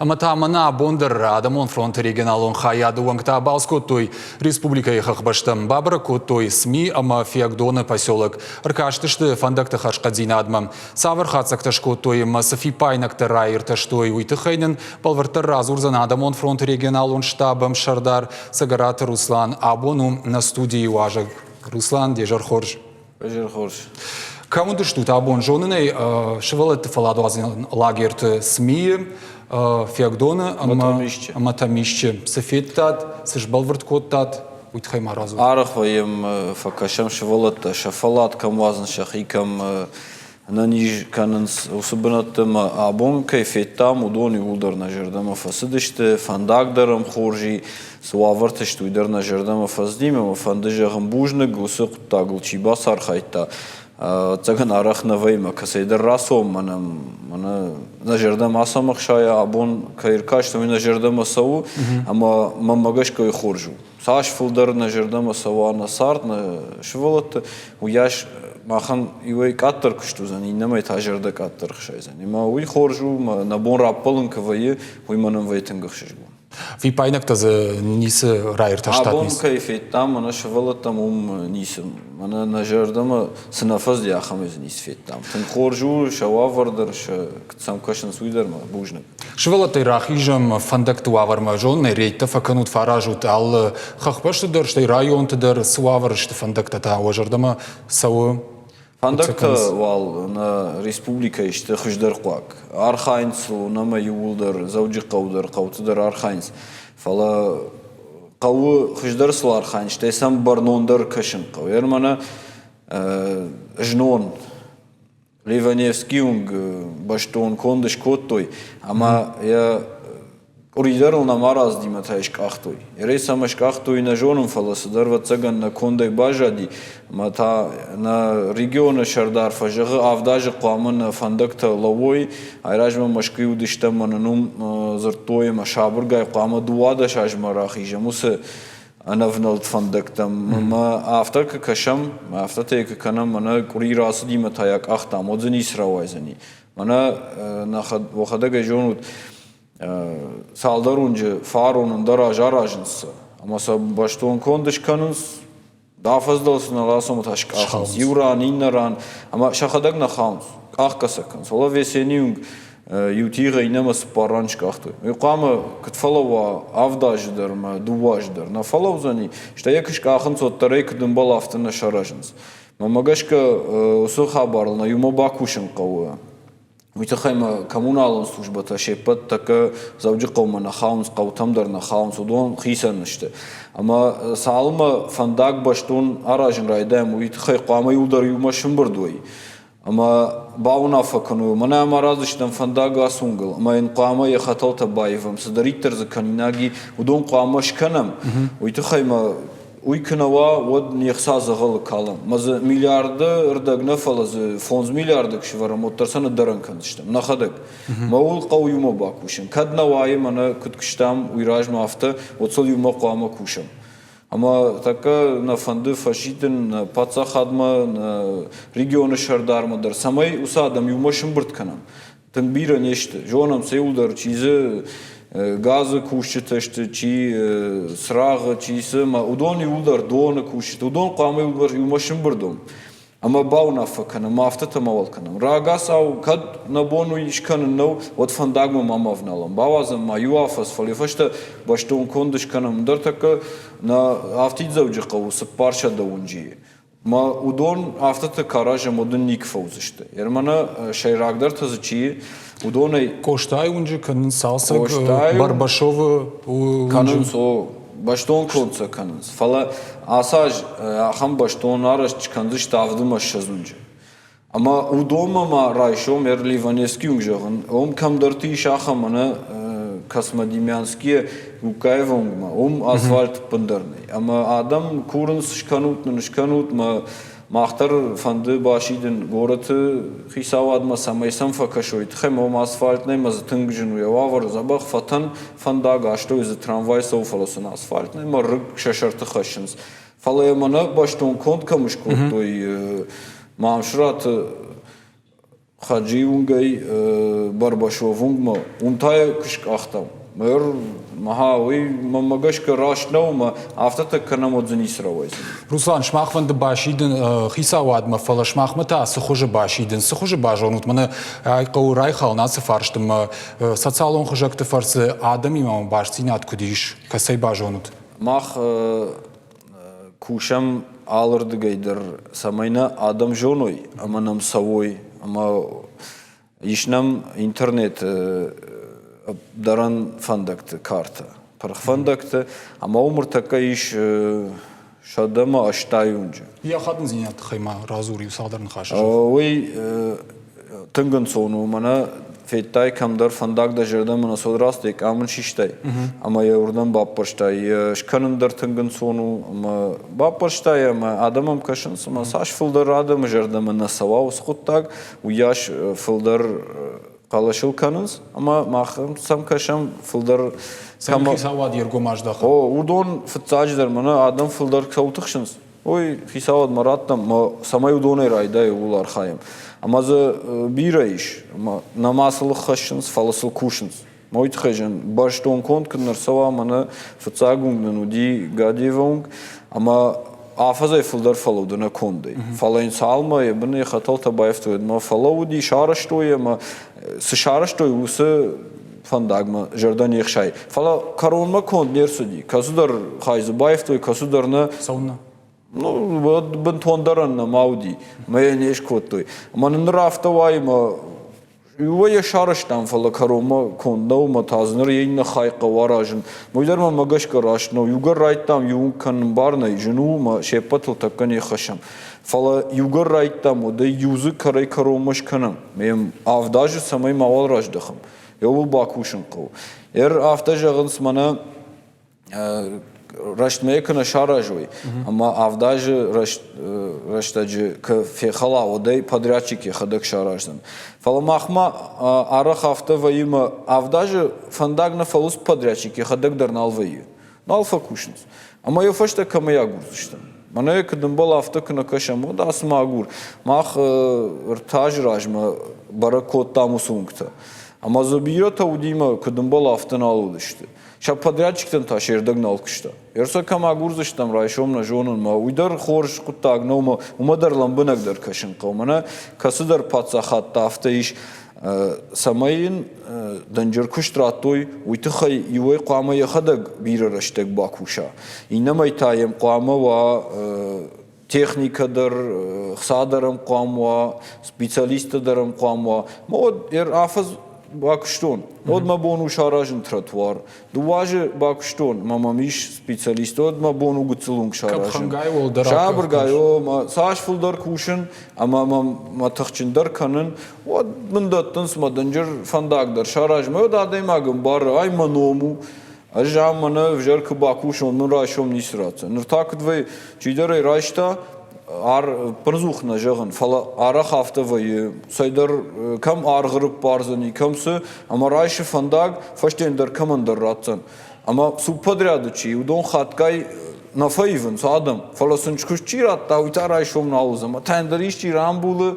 Ӕмӕ та мӕнӕ абон дӕр Адӕмон фронты регионалон хайады уӕнгтӕ абалц кодтой республикӕйы хӕхбӕстӕм, бабӕрӕг кодтой СМИ ӕмӕ Фиагдоны поселок, ӕркастысты фӕндӕгты хӕрзхъӕддзинадмӕ. Цавӕр хатдзӕгтӕ скодтой ӕмӕ цы фиппаинӕгтӕ раиртӕстой, уый тыххӕй нын бӕлвырддӕр радзурдзӕн Адӕмон фронты регионалон штабы ӕмсӕрдар Цӕгӕраты Руслан. Абон у нӕ студийы уазӕг. Руслан, де зӕр хорз. Изӕр хорз. Кӕм уыдыстут абон? Зонын ӕй, сывӕллӕтты фӕлладуадзӕн лагерты СМИ-йы, Фиагдоны ӕмӕ Тӕмисчы. Цы федтат, цы сбӕлвырд кодтат, уый тыххӕй ма радзур. Арӕх вӕййӕм, фӕкӕсӕм сывӕллӕттӕ сӕ фӕллад кӕм уадзынц, сӕхи кӕм ӕнӕниз кӕнынц, уыцы бынӕтты ӕмӕ абон кӕй федтам, уыдон иууылдӕр нӕ зӕрдӕмӕ фӕцыдысты, фӕндаг дӕр ӕм хорз и, цы уавӕрты сты, уый дӕр нӕ зӕрдӕмӕ фӕцыди ӕмӕ фӕнды зӕгъын бузныг, уыцы хъуыддагыл чи бацархайдта, ӕцӕгӕн арӕх нӕ вӕййы мӕ кӕцӕйдӕр рацӕуӕм, мӕнӕ, мӕнӕ нӕ зӕрдӕмӕ ацӕм ӕхсайа, абон кӕй ӕркастӕн, уый нӕ зӕрдӕмӕ цӕуы, ӕмӕ мӕнмӕ гӕсгӕ уый хорз у. Цас фылдӕр нӕ зӕрдӕмӕ цӕуа нӕ цард, нӕ сывӕллӕтты, уыйас махӕн иуӕй къаддӕр куыст уыдзӕн, иннӕмӕй та зӕрдӕ къаддӕр хсайдзӕн. Ӕмӕ уый хорз у, нӕ бон раппӕлын куы вӕййы, уый мӕнӕн вӕййы тынг ӕхсызгон. Фиппаинӕгтӕ дзы ницы раиртӕстат? Абон кӕй федтам, мӕнӕ сывӕллӕттӕм уым ницы. Мӕнӕ нӕ зӕрдӕмӕ цы нӕ фӕзыди, ахӕмӕй дзы ницы федтам. Тынг хорз у сӕ уавӕр дӕр, сӕ сӕм кӕсынц, уый дӕр мӕ бузныг. Сывӕллӕттӕй рахизӕм фӕндӕгты уавӕрмӕ. Зонын, рейдтӕ фӕкӕнут, фӕаразут алы хӕхбӕсты дӕр, стӕй районты дӕр. Цы уавӕры сты фӕндӕгтӕ та? Уӕ зӕрдӕмӕ цӕуы? Фӕндӕгтӕ уал нӕ республикӕйы сты хуыздӕр хъуаг. Архайынц сыл ӕмӕ иууылдӕр Дзӕуджыхъӕуы дӕр, хъӕуты дӕр архайынц. Фӕлӕ хъӕуы хуыздӕр сыл архайын, стӕй сӕм бӕрнондӕр кӕсын хъӕуы. Ер мӕнӕ знон Ливаневский уынг бӕстон конд скодтой ӕмӕ йӕ къуыри дӕр ыл нӕма рацыди та скъахтой. Ерӕй цӕмӕ скъахтой, нӕ зонын, фӕлӕ цыдӕр ӕвӕццӕгӕн нӕ кондӕй баззади ӕмӕ та нӕ регионы сӕрдар фӕзӕгъы, авд азы хъуамӕ нӕ фӕндӕгтӕ лӕууой. Айразмӕ Мӕскуыйы уыдыстӕм ӕмӕ нын уым дзырдтой ӕмӕ сабыргай хъуамӕ 12 азмӕ рахизӕм уыцы ӕнӕвнӕлд фӕндӕгтӕм. Мӕ афтӕ куы кӕсӕм, афтӕтӕ куы кӕнӕм, мӕнӕ къуыри рацыди мӕ та йӕ къӕхтам, уӕд дзы ницы рауайдзӕни. Мӕнӕ уӕхӕдӕг ӕй зонут, цалдӕр уынджы фарон ӕндӕр аз аразынц сӕ, ӕмӕ сӕ бӕстон конд скӕнынц, афӕдз сын аласом та скъахынц, иу ран, иннӕ ран, ӕмӕ сӕхӕдӕг нӕ хауынц, къахгӕ сӕ кӕнынц. Фӕлӕ Весенний уынг иу тигъӕй иннӕмӕ цыппар ран скъахтой. Уый хъуамӕ куыд фӕлӕууа авд азы дӕр ӕмӕ дыууӕ азы дӕр нӕ фӕлӕудзӕни, стӕй йӕ куы скъахынц, уӕддӕр ӕй куыд ӕмбӕлы, афтӕ нӕ саразынц. Мӕнмӕ гӕсгӕ, уыцы хабарыл нӕ иумӕ бакусын хъӕуы. Уый тыххӕй ма коммуналон службӕтӕ се ппӕт тӕккӕ Дзӕуджыхъӕумӕ нӕ хауынц, хъӕутӕм дӕр нӕ хауынц, уыдон хицӕн сты. Ӕмӕ цалынмӕ фӕндаг бӕстон аразын райдайӕм, уый тыххӕй хъуамӕ иуылдӕр иумӕ сымбырд уой. Ӕмӕ бауынаффӕ кӕной, мӕнӕ ам араздзыстӕм фӕндаг ацы уынгыл, ӕмӕ йын хъуамӕ йӕ хӕтӕлтӕ баивӕм, цыдӕриддӕр дзы кӕнинаг и, уыдон хъуамӕ скӕнӕм. Уый тыххӕй мӕ уый куы нӕ уа, уӕд не хца дзӕгъӕлы калӕм. Мӕ дзы миллиарды рдӕг нӕ, фӕлӕ дзы 5 миллиарды куы сӕвӕрӕм, уӕддӕр сӕ ныддӕрӕн кӕндзыстӕм нӕхӕдӕг. Мӕ ууыл хъӕуы иумӕ бакусын. Кӕд нӕ уайы, мӕнӕ куыд куыстам уый размӕ афтӕ, уӕд сыл иумӕ хъуамӕ кусӕм. Ӕмӕ тӕккӕ нӕ фӕнды фӕсидын нӕ паддзахадмӕ, нӕ регионы сӕрдармӕ дӕр, цӕмӕй уыцы адӕм иумӕ сымбырд кӕнӕм. Тынг бирӕ не сты. Зонӕм сӕ иуылдӕр, чи дзы газы кусджытӕ сты, чи цырагъы, чи цы, ӕмӕ уыдон иуылдӕр доны кусджытӕ, уыдон хъуамӕ иуылдӕр иумӕ сымбырд уӕм. Ӕмӕ бауынаффӕ кӕнӕм, афтӕтӕ мауал кӕнӕм. Рагацау, кӕд нӕ бон уый скӕнын нӕу, уӕд фӕндагмӕ ма бавналӕм. Бауадзӕм ма иу афӕдз, фӕлӕ фӕстӕ бӕстон конд скӕнӕм. Ӕндӕр тӕккӕ нӕ афтид Дзӕуджыхъӕуы 400 уынджы Ма уыдон афтӕтӕ куы аразӕм, уӕд ын никуы фӕуыдзысты. Ермӕнӕ сӕйрагдӕртӕ дзы чи и, уыдонӕй Къостайы уынджы кӕнынц цалцӕг, Барбашовы уынджы. Кӕнынц, о, бӕстон конд сӕ кӕнынц. Фӕлӕ ацы аз ахӕм бӕстон арӕзт скӕндзысты авдымӕ 20 уынджы. Ӕмӕ уыдонмӕ ма райсом ӕр Ливаневский уынг зӕгъын, уым кӕмдӕрты ис ахӕм ӕнӕ Космодемьянскийӕ Гуккаевы уынгмӕ, уым асфальт ӕппындӕр нӕй. Ӕмӕ адӕм курынц, скӕнут нын, скӕнут мӕ мах дӕр фӕнды басидын горӕты хицауадмӕ, цӕмӕй сӕм фӕкӕсой. Тыххӕй ма уым асфальт нӕй, ӕмӕ дзы тынг зын у йӕ уавӕр. Дзӕбӕх фӕтӕн фӕндаг, астӕуӕй дзы трамвай цӕуы, фӕлӕ сын асфальт нӕй, ӕмӕ рыг сӕ сӕрты хӕссынц. Фӕлӕ йӕ мӕнӕ бӕстон конд кӕм скодтой Мамсыраты. Хаджи уынгӕй Барбашов уынгмӕ, уым та йӕ куы скъахтам. Мэр, ага, уый мӕнмӕ гӕсгӕ раст нӕу ӕмӕ афтӕтӕ кӕнӕм, уӕд дзы ницы рауайдзӕн. Руслан, сымах фӕнды басидын хицауадмӕ, фӕлӕ сымахмӕ та цы хуызы басидын, цы хуызы базонут? Мӕнӕ хъӕуы райхалын ацы фарсты ӕмӕ социалон хызӕгты фӕрцы адӕмимӕ бастдзинад куыд ис, кӕцӕй базонут? Мах кусӕм алырдыгӕй дӕр, цӕмӕй нӕ адӕм зоной ӕмӕ нӕм цӕуой. Ӕмӕ ис нӕм интернеты дарӕн фӕндӕгты картӕ, пырх фӕндӕгты, ӕмӕ уым ӕртӕккӕ ис 180 уынджы. Йӕ ахадындзинады тыххӕй ма радзур иу цалдӕр ныхасы. Уый тынг ӕнцон у, мӕнӕ федтай кӕмдӕр фӕндаг дӕ зӕрдӕмӕ нӕ цод рацыдӕй, къам ын систай ӕмӕ йӕ уырдӕм баппӕрстай. Йӕ скӕнын дӕр тынг ӕнцон у ӕмӕ баппӕрстай ӕмӕ адӕм ӕм кӕсынц ӕмӕ цас фылдӕр адӕмы зӕрдӕмӕ нӕ цӕуа уыцы хъуыддаг, уыйас фылдӕр хъӕлӕсыл кӕнынц ӕмӕ мах сӕм кӕсӕм фылдӕр. Цӕмӕй хицауад йе ргом аздахы? О, уыдон фыццаджыдӕр мӕнӕ адӕм фылдӕр кӕуыл тыхсынц, Уый хицауадмӕ радтам, цӕмӕй уыдонӕй райдайы, ууыл архайӕм. Ӕмӕ дзы бирӕ ис, ӕмӕ нӕма сыл хӕссынц, фӕлӕ сыл кусынц. Уый тыххӕй зын бӕстон конд куыд ӕрцӕуа, мӕнӕ фыццаг уынг нын уыди Гадиевы уынг, ӕмӕ афӕдзӕй фылдӕр фӕлӕуд ӕнӕ кондӕй. Фӕлӕ йын цалынмӕ йӕ быны йӕ хӕтӕлтӕ баивтой, уӕдмӕ фӕлӕууыди, сарӕзтой ӕмӕ цы сарӕзтой, уыцы фӕндагмӕ зӕрдӕ не хсайы. Фӕлӕ кӕронмӕ конд не рцыди. Кӕцыдӕр хай дзы баивтой, кӕцыдӕр нӕ. Цӕуылнӕ? Ну, уӕд бынтондӕрӕн нӕма уыди, мӕ йӕ не скодтой. Ӕмӕ нын ныр афтӕ уайы, мӕ иуӕй йӕ сарӕзтам, фӕлӕ кӕронмӕ конд нӕу, мӕ та дзы ныр йӕ иннӕ хай хъӕуы аразын. Уый дӕр мӕмӕ гӕсгӕ раст нӕу. Иугӕр райдтам иу кӕнын бар нӕй, зын у, мӕ се ппӕтыл тӕккӕ не ххӕссӕм. Фӕлӕ иугӕр райдтам, уӕд ӕй иу дзы кӕрӕй-кӕронмӕ скӕнӕм. Ме 7 азы цӕмӕй мауал раздӕхӕм. Еуыл бакусын хъӕуы. Ер афтӕ зӕгъынц, мӕнӕ рӕстмӕ куы нӕ саразой, ӕмӕ 7 азы рӕстӕджы куы фехӕла, уӕд ӕй подрядчик йӕхӕдӕг сараздзӕн. Фӕлӕ махмӕ арӕх афтӕ вӕййы, ӕмӕ 7 азы фӕндаг нӕ фӕлуц подрядчик йӕхӕдӕг дӕр нал вӕййы. Нал фӕкусынц. Ӕмӕ йӕ фӕстӕ кӕмӕй агурдзыстӕм? Мӕнӕ куыд ӕмбӕлы, афтӕ куы нӕ кӕсӕм, уӕд ацы ма агур. Мах 3 азы размӕ бӕрӕг кодтам уыцы уынгтӕ. Ӕмӕ дзы бирӕтӕ уыди мӕ куыд ӕмбӕлы, афтӕ нал уыдысты. Сӕ подрядчиктӕн та се рдӕг нал куыста. Ӕрцӕ кӕм агурдзыстӕм райсом нӕ зонын мӕ уый дӕр хорз хъуыддаг нӕу мӕ уымӕ дӕр лӕмбынӕгдӕр кӕсын хъӕуы. Мӕнӕ кӕцыдӕр паддзахадтӕ афтӕ ис, цӕмӕй йын дынджыр куыст радтой, уый тыххӕй иуӕй хъуамӕ йӕхӕдӕг бирӕ рӕстӕг бакуса, иннӕмӕй та йӕм хъуамӕ уа техникӕ дӕр, хца дӕр ӕм хъуамӕ уа, специалисттӕ дӕр ӕм хъуамӕ уа. Мӕ уӕд афӕдз бакуыстон, уӕд мӕ бон у саразын тротуар. 2 азы бакуыстон, мӕ мӕм ис специалист, уӕд мӕ бон у гыццыл уынг саразын. Къӕпхӕнгай уӕлдӕр Сабыргай, о, мӕ цас фылдӕр кусын ӕмӕ мӕ мӕ тыхджындӕр кӕнын, уӕд мын дӕттынц мӕ дынджыр фӕндаг дӕр саразын. Уӕд адӕймаг ӕмбары, ай мӕ ном у, ӕз ам мӕнӕ ӕвзӕр куы бакусон, мын райсом ницы ратдзӕн. Ныр та куыд вӕййы, чидӕр ӕй райста, ӕппынӕдзух нӕ зӕгъын, фӕлӕ арӕх афтӕ вӕййы, цӕйдӕр кӕм аргъ рыппардзӕни, кӕм цы, ӕмӕ райсы фӕндаг, фӕстейӕн дӕр кӕмӕндӕр ратдзӕн. Ӕмӕ субподряды чи, уыдон хатгай нӕ фӕивынц адӕм, фӕлӕ сын куыст чи радта, уый та райсом нал уыдзӕн. Ӕмӕ та ӕндӕр исчи рамбулы,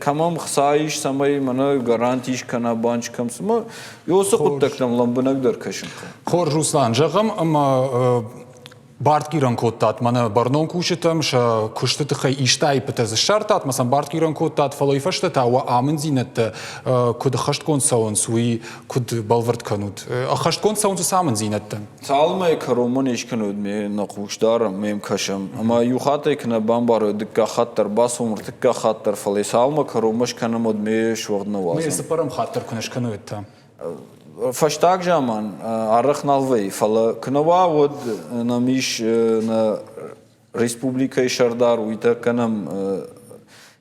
кӕм ӕм хца ис, цӕмӕй мӕнӕ гаранти ис кӕнӕ банчы кӕм цы. Ӕмӕ уыцы хъуыддӕгтӕм лӕмбынӕгдӕр кӕсын хъӕуы. Хорз, Руслан, зӕгъӕм, ӕмӕ бартхъирӕн кодтат мӕнӕ бӕрнон кусджытӕм, сӕ куысты тыххӕй исты аиппытӕ дзы ссардтат, мӕ сӕм бартхъирӕн кодтат, фӕлӕ уый фӕстӕ та уӕ амынддзинӕдтӕ куыд ӕххӕстгонд цӕуынц, уый куыд бӕлвырд кӕнут? Ӕххӕстгонд цӕуынц уыцы амынддзинӕдтӕ? Цалынмӕ кӕронмӕ не скӕнут, ме нӕ хъус дарӕм, ме мкӕсӕм. Ӕмӕ иу хаттӕй куы нӕ бамбарой, дыккаг хатт дӕр бацӕуӕм, ӕртыккаг хатт дӕр, фӕлӕ цалынмӕ кӕронмӕ скӕнӕм, уӕд ме суӕгъд нӕ уадзӕм. Ме цыппӕрӕм хатт дӕр куы нӕ скӕной, та? Фӕстаг заман арӕх нал вӕййы, фӕлӕ куы нӕ уа, уӕд нӕм ис нӕ республикӕйы сӕрдар, уый та кӕнӕм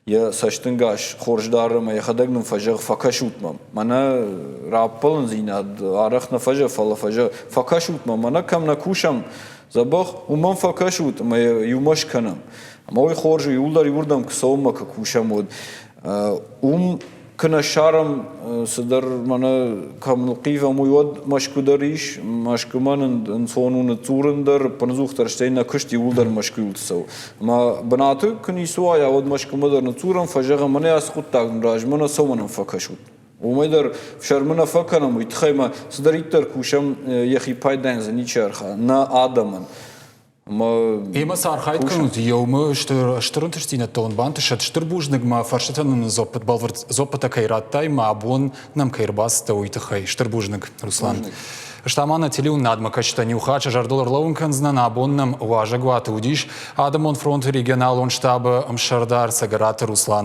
йӕ цӕстӕнгас хорз дары ӕмӕ йӕхӕдӕг нын фӕзӕгъы, фӕкӕсут мӕм. Мӕнӕ раппӕлындзинад арӕх нӕ фӕзӕгъы, фӕлӕ фӕзӕгъы, фӕкӕсут мӕм, мӕнӕ кӕм нӕ кусӕм дзӕбӕх, уымӕн фӕкӕсут ӕмӕ йӕ иумӕ скӕнӕм. Ӕмӕ уый хорз у, иуылдӕр иуырдӕм куы цӕуӕм ӕмӕ куы кусӕм, уӕд уым. Куы нӕ ссарӕм цыдӕр мӕнӕ кӕм нылхъивӕм, уый уӕд Мӕскуы дӕр ис. Мӕскуымӕ нын ӕнцон у ныдздзурын дӕр, ӕппынӕдзух дӕр, стӕй нӕ куыст иууылдӕр Мӕскуыйыл цӕуы. Ӕмӕ бынаты куы ницы уайа, уӕд Мӕскуымӕ дӕр ныдздзурӕм, фӕзӕгъӕм, мӕнӕ ацы хъуыддаг нын размӕ нӕ цӕуы, нӕм фӕкӕсут. Уымӕй дӕр фсӕрмы нӕ фӕкӕнӕм, уый тыххӕй ма цыдӕриддӕр кусӕм, йӕхи пайдайӕн дзы ничи архайы, нӕ адӕмӕн. Ӕмӕ цы архайд кӕнут еумӕ стыр, стыр ӕнтыстдзинӕдтӕ уын бантысӕд. Стыр бузныг мӕ фӕрстытӕн нын дзуаппыт бӕлвырд дзуаппытӕ кӕй радтай, мӕ абон нӕм кӕй ӕрбацыдтӕ, уый тыххӕй. Стыр бузныг, Руслан. Стӕ ма нӕ телеуынынадмӕ кӕсджытӕн иу хатт сӕ зӕрдыл ӕрлӕууын кӕндзынӕн, абон нӕм уазӕгуаты уыдис Адӕмон фронты регионалон штабы ӕмсӕрдар Цӕгӕраты Руслан.